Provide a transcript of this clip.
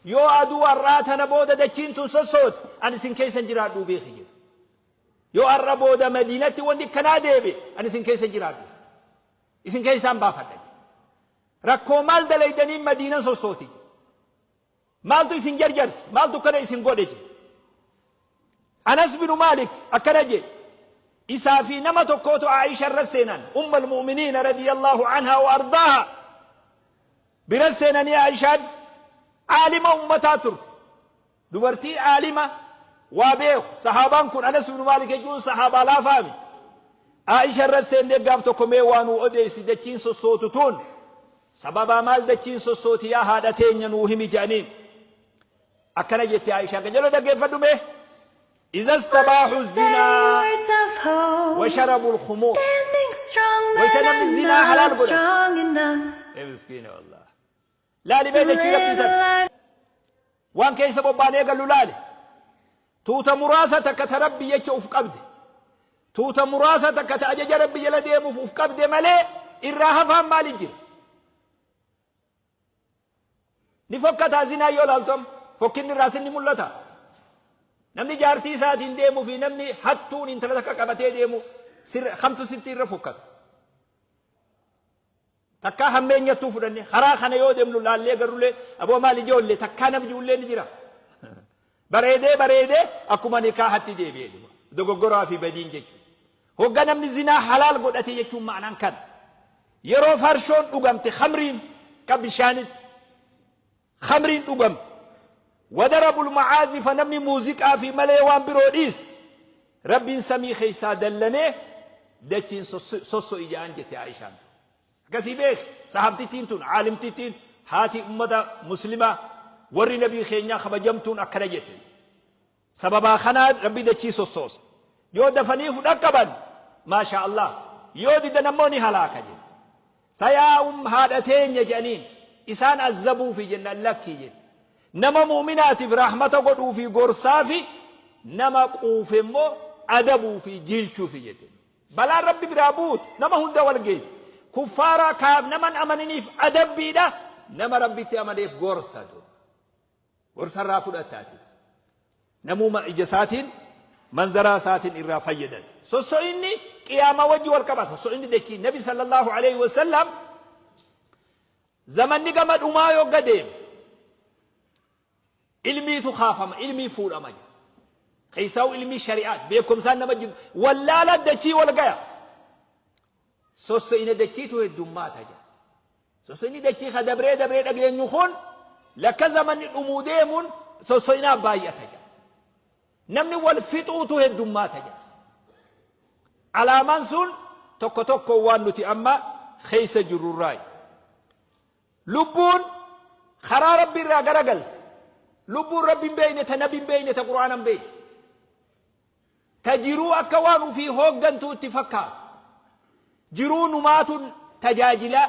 Yoo aduu har'aa tana booda dachiin tun sossoote, ani isin keessa hin jiraadhuu beeki jedhe. Yoo har'a booda Madiinatti wanni akkanaa deebi'e, ani isin keessa hin jiraadhu. Isin keessaan baafadha jedhe. Rakkoo maal dalaydaniin Madiinan sossooti jedhe. Maaltu isin jarjarse? Maaltu akkana isin godhe jedhe. Anas binu Maalik akkana jedhe. Isaa fi nama tokkootu Aisha irra seenan. Ummal mu'miniina radiyallahu anhaa wa ardaaha. Bira seenanii Aishaan aalima ummataa turte. Dubartii aalima waa beeku. Sahaabaan kun Anas binu Maalik jechuun sahaabaa laafaami. Aisha irra seennee gaaf tokko mee waa nuu odeessi dachiin sossootu tun sababaa maal dachiin sossooti yaa haadha teenya nuu himi jedhaniin. Akkana jette Aishaan qajeeloo dhaggeeffadhu mee. Iza Want to istabaahu say zinaa words of hope, wa sharabu lkhumuur. standing strong, Wayta but namni I'm zinaa halaal not godhate. strong enough Ee miskiina wallah. Laali to mee dachii live rabbii a tana. life. Waan keessa bobbaanee gallu laali. Tuuta muraasa takka ta Rabbi jecha uf qabde. Tuuta muraasa takka ta ajaja Rabbi jala deemuuf uf qabde malee irraa hafaan maali jira? Ni fokkataa zinaa yoo laaltu amma fokkinni irraa sinni mul'ata. Namni jaartii isaatiin deemuu fi namni hattuun intala takka qabatee deemu sirra kamtu sitti irra fokkata. Takkaa hammeenyattuu fudhanne karaa kana yoo deemnu laallee garullee aboo maal ijoollee takkaa namni ijoollee ni jira. Bareedee bareedee akkuma nikaahatti deebi'ee dhuma. Dogoggoraa fi badiin jechuudha. Hogga namni zinaa halaal godhate jechuun ma'anaan kana. Yeroo farshoon dhugamte khamriin ka bishaanitti khamriin dhugamte. Wadarabul ma'aazifa namni muuziqaa fi malee waan biroo dhiise. Rabbiin samii keessaa dallanee dachiin sosso'i jedhan jette Aishaan. Akkasii beeki sahabtittiin tun aalimtittiin haati ummata muslimaa warri nabii keenyaa kabajamtuun akkana jette. Sababaa kanaa Rabbi dachii sossoosa. Yoo dafanii uf dhaqqaban maashaa Allah. Yoo didan ammoo ni halaaka jedhe. Sayaa um haadha teenya jedhaniin isaan azzabuufi jennaan lakkii jette. Nama mu'minaatiif rahmata godhuufi gorsaafi nama quufe immoo adabuufi jiilchuufi jette. Balaan Rabbi biraa buutu nama hunda wal geessi. Kuffaaraa kaaf nama hin amaniniif adabbiidha nama Rabbitti amaneef gorsa duuba. Gorsa irraa fudhatta ati. Namuma ija isaatiin manzaraa isaatiin irraa fayyadata. Sosso'inni qiyaamaa wajji wal qabata. Sosso'inni dachii Nabi sallallahu alaihi wasallam zamanni gama dhumaa yogga deeme ilmiitu kaafama, ilmii fuudhama jedha. Keessaa'u ilmii shari'aa beekumsaan nama jibbu wallaala dachii wal gaya. Sosso'ina dachiitu heddummaata jedha. Sosso'inni dachii ka dabree dabree dhageenyu kun lakka zamanni dhumuu deemuun sosso'inaa baay'ata jedha. Namni wal fixuutu heddummaata jedha. Alaamaan sun tokko tokko waan nuti amma keessa jirrurraayi. Lubbuun karaa Rabbi irraa garagalte. Lubbuun Rabbi hin beekne, ta Nabi hin beekne, ta Qur'aana hin beekne. Ta jiruu akka waan ufii hooggantuu itti fakkaatu. Jiruu numaatu tajaajila,